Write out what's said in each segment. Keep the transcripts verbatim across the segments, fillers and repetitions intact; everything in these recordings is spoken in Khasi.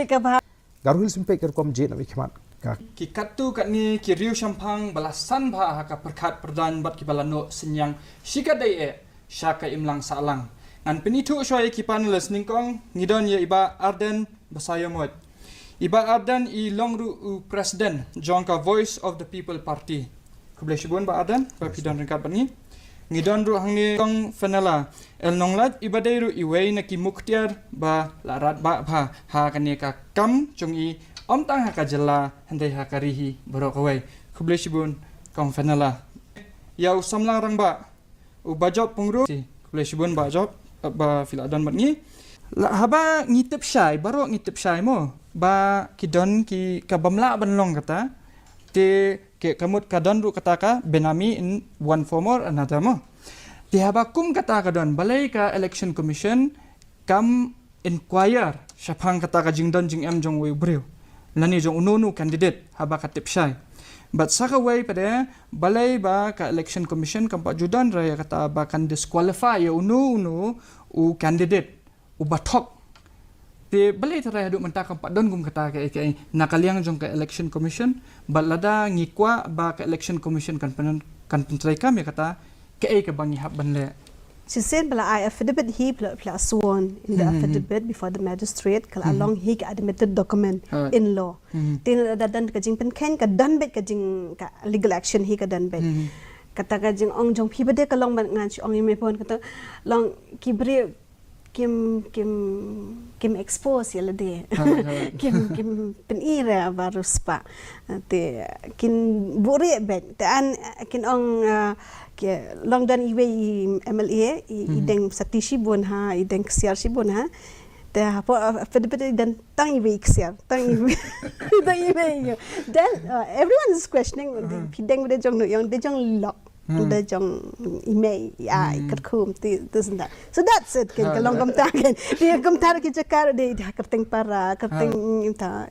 Ka bha. Garo Hills Olympic ka rukom jied na ki khmat ka. Ki katto katne ki riew shemphang ba la san bha ha ka pyrkhat pyrdaiñ bad kiba la noh synñiang shikatdei eh sha ka imlang sahlang. Ngan pynithuh shuwa ïa ki panelist, nyngkong ngi don ïa i Bah Ardent Basaiawmoit. I Bah Ardent i long ruh u president jong ka Voice of the People Party. Khublei shibun Bah Ardent ba phi don ryngkat bad ngi. Ngi don ruh hangne Kong Fenella L Nonglait, iba dei ruh iwei na ki muktiar ba la radbah bha ha kane ka kam jong i, ym tang ha ka jylla hynrei ha ka ri hi baroh kawei. Khublei shibun Kong Fenella. Ïa u samla rangbah u Bah Job Pyngrope, khublei shibun Bah Job ba phi la don bad ngi. La, haba ngi tip shai, baroh ngi tip shai mo ba ki don ki, ka bym lah ban long kata. Te ka, ka mut ka don ruh kata ka benami in one form or another mo. Te haba kum kata ka don, balei ka Election Commission kam inquire shaphang kata ka jingdon jingem jong uwei u briew lane jong uno uno u candidate haba ka tip shai? Bad sa kawei pat de, balei ba ka Election Commission kam pat ju don re ïa kata ba kan disqualify ïa uno uno u candidate uba thok? Te balei tharai haduh mynta kam pat don kum kata kaei kaei na ka liang jong ka Election Commission? Bad lada ngi kwah ba ka Election Commission kan pyn-, kan pyntreikam ïa kata, kaei kaba ngi hap ban leh? Shisien ba la ai affidavit hi, phi la, phi la sworn in the affidavit before the magistrate, ka la long hi ka admitted document in law. Te lada don ka jingpynkheiñ, ka don beit ka jing, ka legal action hi ka don beit. Kata ka jingong jong phi pat de ka long ban, ngan shu ong ïa me pat, kata long ki briew kim, kim, kim expose ïa lade. Kim, kim pyni re ba riewspah. Te kin buhrieh beit. Te yn, kin ong, ah, ki long don iwei i M L A, i, i deng sati shibun ha, i deng ksiar shibun ha. Te hapoh, ah, peit, peit, i don tang iwei i ksiar, tang iwei, tang iwei i. Then, uh, everyone is questioning, phi deng ba de jong no, ïa u de jong lok, de jong i mei, ïa i kyrkhum, this and that. So that's it, kan, ka long kumta kan. Te kumta ki jaka de, de kyrteng para, kyrteng ta.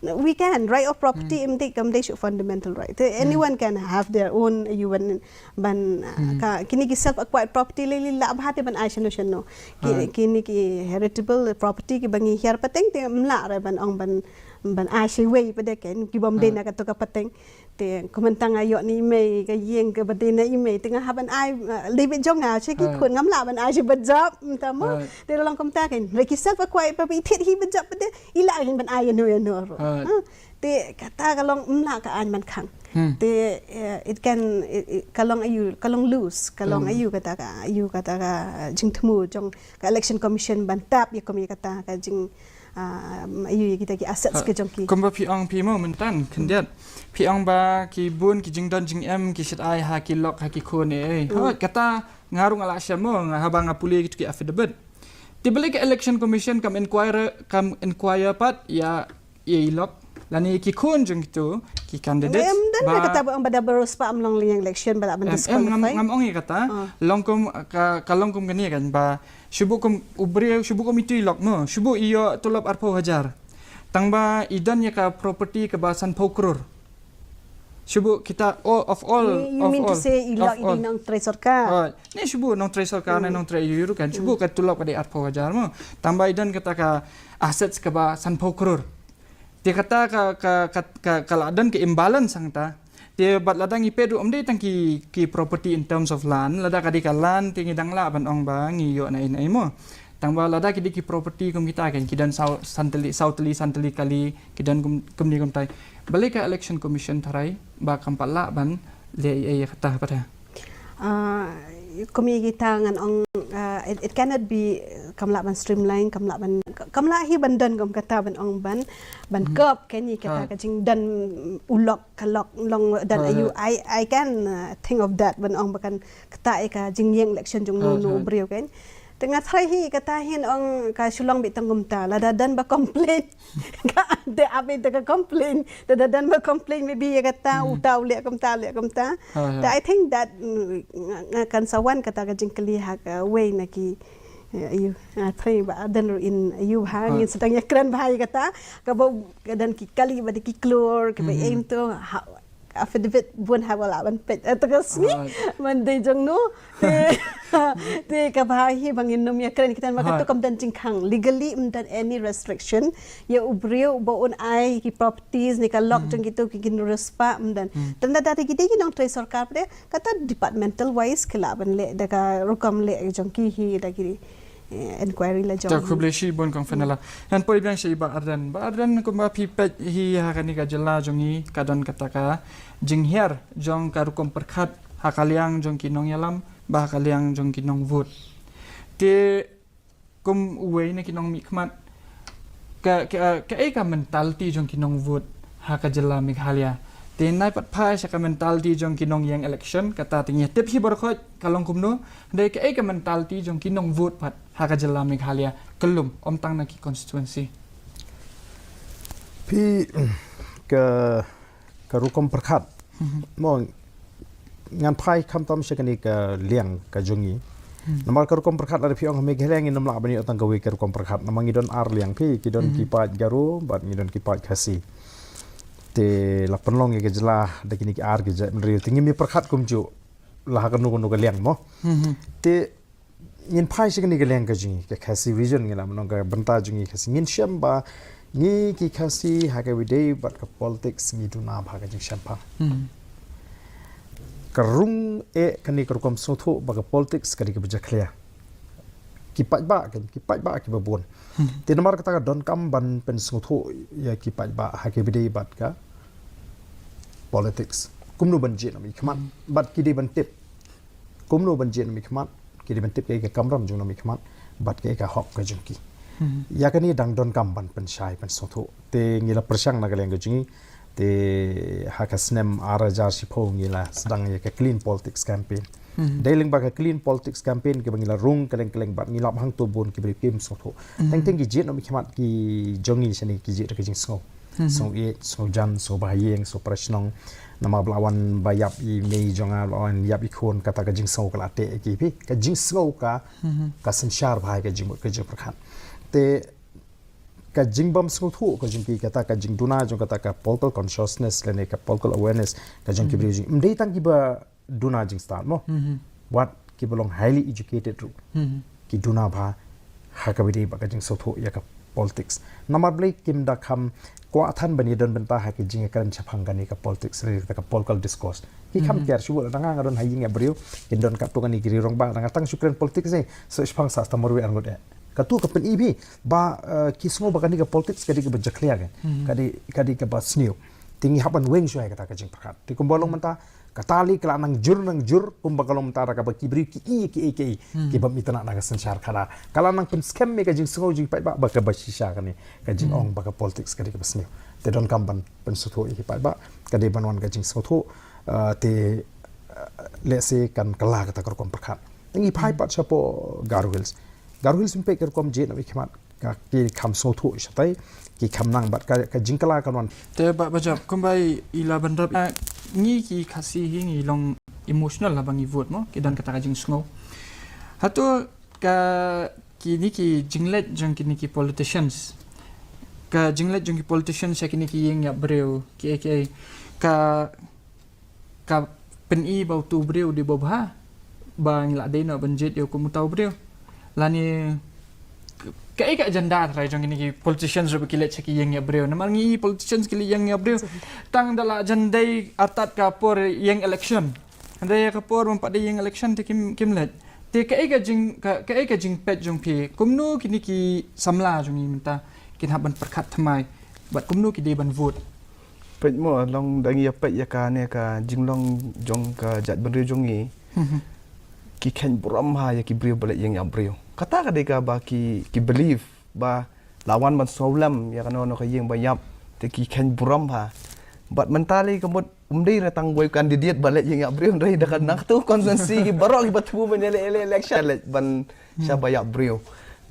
We can, right of property, em de, kam de shu fundamental right. Te anyone can have their own, you want ban, uh, ka, kine ki self acquired property lei lei lah bha te ban ai shano shano. Ki, kine ki heritable property kiba ngi hiar pateng te ym lah re ban ong ban, ban ai sha iwei pat de kan, ki bym dei na kato ka pateng. Te kumta nga ïoh na i mei ka ïing kaba dei na i mei, te nga hap ban ai, uh, lei beit jong nga sha ki khun, ngam lah ban ai sha i Bah Job, mynta mo. Te long kumta kan. Lei ki self acquired property i thied hi i Bah Job pat de, i lah ban ai ïano ïano ruh. Te kata ka long ym lah ka aiñ ban khang. Te, eh, it can, it, it, ka long aiu, ka long loose, ka long aiu kata ka, aiu kata ka jingthmu jong ka Election Commission ban tap ïa kum ïa kata ka jing, ah, aiu ïa kita ki assets ka jong ki. Kumba phi ong phi mo mynta khyndiat. Phi ong ba ki bun ki jingdon jingem ki shait ai ha ki lok ha ki khun eh. Hooid, kata nga ruh nga la shem mo, nga haba nga pule kito ki affidavit. Te balei ka Election Commission kam inquire, kam inquire pat ïa ïa i lok lane ki khun jong kito ki candidates. Em, dan ba kata ba, ba da ba riewspah ym long lei ïa election ba lah ban disqualify. Ngam, ngam ong ïa kata. Long kum ka, ka long kum kane kan ba shu buh kum u briew, shu buh kum itu i lok mo, shu buh i ïoh tulop arphew hajar. Tang ba i don ïa ka property kaba sanphew klur. Shu buh kita, all, of all, you mean to say i lok i dei nongtrei sorkar? Ne shu buh nongtrei sorkar ne nongtrei aiu ruh kan. Shu buh ka tulop ka dei arphew hajar mo. Tang ba i don kata ka assets kaba sanphew klur. Te kata ka, ka, ka, ka, ka la don ka imbalance hangta. Te bad lada ngi peit ruh ym dei tang ki, ki property in terms of land, lada ka dei ka land te ngi dang lah ban ong ba ngi ïoh na ei na ei mo. Tang ba lada ki dei ki property kum kita kan, ki don saw, san tylli, saw tylli, san tylli kali, ki don kum, kumne kumtai. Balei ka Election Commission tharai ba kam pat lah ban leh ei ei ïa kata pat ha? Ah, kum ïa kita ngan ong, ah, it, it cannot be, kam lah ban streamline, kam lah ban, kam lah hi ban don kum kata ban ong ban, ban kop kan ïa kata ka jingdon u lok ka lok long don aiu. I, I can, uh, think of that ban ong ba kan ktah ïa ka jingïeng election jong uno uno u briew kan. Te nga tharai hi kata hin ong ka shu long beit tang kumta, lada don ba complain. Ka, te ap ïa ka complain. Te da don ba complain maybe ïa kata, uta u leh kumta, leh kumta. Te I think that, mm, nga, nga kan sa wan kata ka jingkylli ha kawei na ki, eh, aiu, nga tharai ba don ruh in aiu ha, ngin sa dang ïakren bha ïa kata, kaba ka don ki kali ba dei ki klur, kaba em to, ha, Affidavit bun ha ba lah ban peit. Eh, te ka sngi, ah, ban dei jong no. Te, te ka bha hi ba ngin nym ïa kren kita ba, ah, katu kam don jingkhang. Legally ym don any restriction ïa u briew ba un ai ki properties ne ka lok, hmm, jong kitu ki, kin riewspah, ym don. Hmm. Tang da da ki dei ki nongtrei sorkar pat, kata departmental wise ki lah ban leh da ka rukom leh jong ki hi da ki, eh, inquiry la jong. Ta khublei shibun Kong Fenella. Ngan poi biang sha i Bah Ardent. Bah Ardent, kumba phi peit hi ha kane ka jylla jong ngi ka don kata ka jinghiar jong ka rukom pyrkhat ha ka liang jong ki nongïalam bad ha ka liang jong ki nongvote. Te kum uwei na ki nongmihkhmat, ka, ka, kaei ka mentality jong ki nongvote ha ka jylla Meghalaya? Te nai pat phai sha ka mentality jong ki nongïeng election, kata te ngi tip hi baroh khoit ka long kumno. Dei kaei ka mentality jong ki nongvote pat ha ka jylla Meghalaya, ka lum, ym tang na ki constituency. Phi, ka, ka rukom pyrkhat. Mhm. Mo, ngan phai khamtam sha kane ka liang ka jong ngi. Hmm. Namar ka rukom pyrkhat, lada phi ong ha Meghalaya ngin nym lah ban ïoh tang kawei ka rukom pyrkhat. Namar ngi don ar liang phi, ki don ki, mhm, paid Garo bad ngi don ki paid Khasi. Te la pynlong ïa ka jylla da kine ki ar ki jaitbynriew. Te ngim ïa pyrkhat kumjuh la ha kano kano ka liang mo. Mhm. Te ngin phai sha kane ka liang ka jong ngi, ka Khasi region, ngi lah ban ong ka bynta jong ngi Khasi, ngin shem ba ngi ki Khasi ha kaba ïadei bad ka politics ngi duna bha ka jingshemphang. Hmm. Ka rung eh kane ka rukom sngewthuh ba ka politics ka dei kaba jakhlia. Ki paidbah, ki paidbah kiba bun. Hmm. Te namar kata ka donkam ban pynsngewthuh ïa ki paidbah ha kaba ïadei bad ka politics. Kumno ban jied na mi khmat, hmm, bad ki dei ban tip kumno ban jied na mi khmat, ki dei ban tip kaei ka kamram jong na mi khmat bad kaei ka hok ka jong ki. Hmm. Ïa kane dang donkam ban pynshai pynsngewthuh. Te ngi la pyrshang na ka liang ka jong ngi. Te ha ka snem ar hajar shiphew ngi la sdang ïa ka Clean Politics Campaign. Hmm. Dei lyngba ka Clean Politics Campaign kaba ngi la rung kylleng kylleng bad ngi lap hangto bun ki briew kim sngewthuh. Hmm. Teng teng ki jied na mi khmat ki jong ngi shane ki jied da ka jingsngew. Mhm. Sngew ïeit, sngew jan, sngew ba ha ïing, sngew ba ha shnong. Namar ba la wan ba ïap i mei jong nga, ba la wan ïap i khun, kata ka jingsngew ka la teh ïa ki phi. Ka jingsngew ka, mhm, ka synshar bha ïa ka jingmut ka jingpyrkhat. Te ka jingbym sngewthuh ka jong ki, kata ka jingduna jong kata ka political consciousness lane ka political awareness ka jong ki, mhm, briew jong ngi. Ym dei tang kiba duna jingstad mo. Mhm. Wat kiba long highly educated ruh, mhm, ki duna bha ha kaba ïadei bad ka jingsngewthuh ïa ka politics. Namar balei kim da kham kwah than ban ïadon bynta ha ka jingïakren shaphang kane ka politics, lane kata ka political discourse. Ki kham, mhm, kiar shuh, lada nga nga don ha ïing ïa briew, kin don katto katne ki rangbah, lada nga tang shu kren politics ne, sa shaphang sa tang marwei arngut eh. Katu ka pyni bha ba, eh, ki sngew ba kane ka politics ka dei kaba jakhlia kan. Mhm. Ka dei, ka dei kaba sniew. Te ngi hap ban weng shuwa ïa kata ka jingpyrkhat. Te kumba long mynta, kata lei ka la nang jur nang jur, kumba ka long mynta da kaba ki briew ki i ki i ki i, hmm, ki bym itynnad na ka synshar khadar. Ka la nang pynskhem ïa ka jingsngew jong ki paidbah ba kaba shisha kane ka jingong, hmm, ba ka politics ka dei kaba sniew. Te donkam ban pynsngewthuh ïa ki paidbah, ka dei ban wan ka jingsngewthuh, uh, te, uh, lehse kan kylla kata ka rukom pyrkhat. Te ngi phai, hmm, pat shapoh Garo Hills. Garo Hills phi peit ka rukom jied na mi khmat. Ka ki kham sngewthuh shatai, ki kham nang bad ka, ka jingkylla kan wan. Te Bah Bajop, kumba i la bynrap, ah, ngi ki Khasi hi ngi long emotional haba ngi vote mo, ki don kata ka jingsngew. Hato ka kine ki jingleit jong kine ki politicians, ka jingleit jong ki politicians sha kine ki ïing ïap briew, ki, ki, ka ka pyni ba uto u briew u dei uba bha, ba ngi lah dei noh ban jied ïa u kum uta u briew. Lane ka, kaei ka agenda trai jong kine ki politicians ruh ba ki leit sha ki ïing ïap briew. Namar ngi politicians ki leit ïing ïap briew tang da la jan dei artat ka por ïing election. Hynrei ïa ka por bym pat dei ïing election te kim, kim leit. Te kaei ka jing, ka, kaei ka jingpeit jong phi, kumno kine ki samla jong ngi mynta kin hap ban pyrkhat thymmai bad kumno ki dei ban vote? Peit mo, long da ngi ïa peit ïa kane ka jinglong jong ka jaitbynriew jong ngi. Mhm. Ki kheiñ burom bha ïa ki briew ba leit ïing ïap briew. Kata ka dei kaba ki, ki believe ba la wan ban sngewlem ïa kano kano ka ïing ba ïap, te ki kheiñ burom bha. Bad mynta lei ka mut um dei na tang wei u candidate ba leit ïing ïap briew, hynrei da ka, na katu constituency ki baroh kiba thmu ban ïaleh, ïaleh election leit ban, hmm, shah ba ïap briew.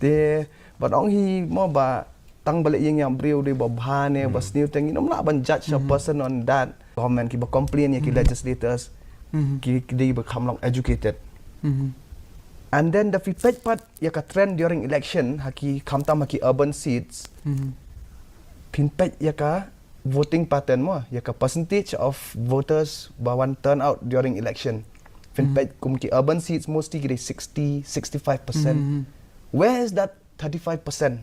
Te bad ong hi mo ba tang ba leit ïing ïap briew dei ba bha ne ba, hmm, sniew, te ngim lah ban judge a, mhm, person on that. Government kiba complain ïa ki, mhm, legislators, mhm, ki, ki dei ba kham long educated. Mhm. And then da phi peit pat ïa ka trend during election ha ki, khamtam ha ki urban seats. Mhm. Phin peit ïa ka Voting pattern mo, ïa ka percentage of voters ba wan turn out during election. Phin peit kum ki urban seats mostly ki dei sixty, sixty-five percent. Where is that thirty-five percent?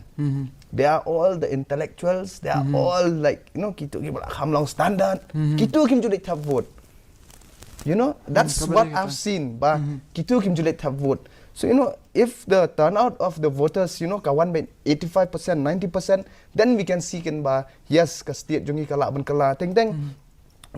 They are all the intellectuals, they are all, like, you know, kito ki ba la kham long standard. Kito kim ju leit thep vote. You know, that's Ka ba what dei kata. I've seen ba kito kim ju leit thep vote. So, you know, if the turnout of the voters, you know, ka wan by eighty-five percent, ninety percent, then we can see kin ba, yes, ka state jong ngi ka lah ban kylla. Teng teng,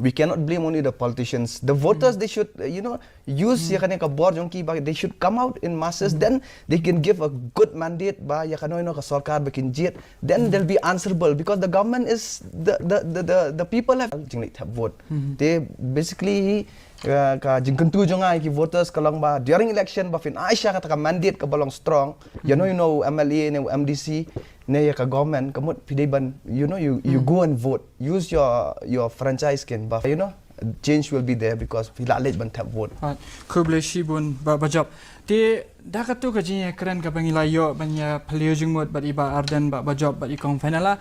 we cannot blame only the politicians. The voters, they should, uh, you know, use ïa kane ka bor jong ki ba, they should come out in masses, then they can give a good mandate ba ïa kano kano ka sorkar ba kin jied, then they'll be answerable, because the government is the, the, the, the, the people have jingleit thep vote. Te basically, uh, ka jingkyntu jong nga ïa ki voters ka long ba during election ba phin ai sha kata ka mandate ka ba long strong, ïa no, you know, M L A ne M D C ne ïa ka government, ka mut phi dei ban, you know, you, you go and vote, use your, your franchise kin ba, you know, change will be there because phi lah leit ban thep vote. Right. Khublei shibun Bah Bah Jop. Te da katu ka jingïakren kaba ngi la ïoh ban ïa phylliew jingmut bad i Bah Ardent, Bah Bah Jop bad i Kong Fenella.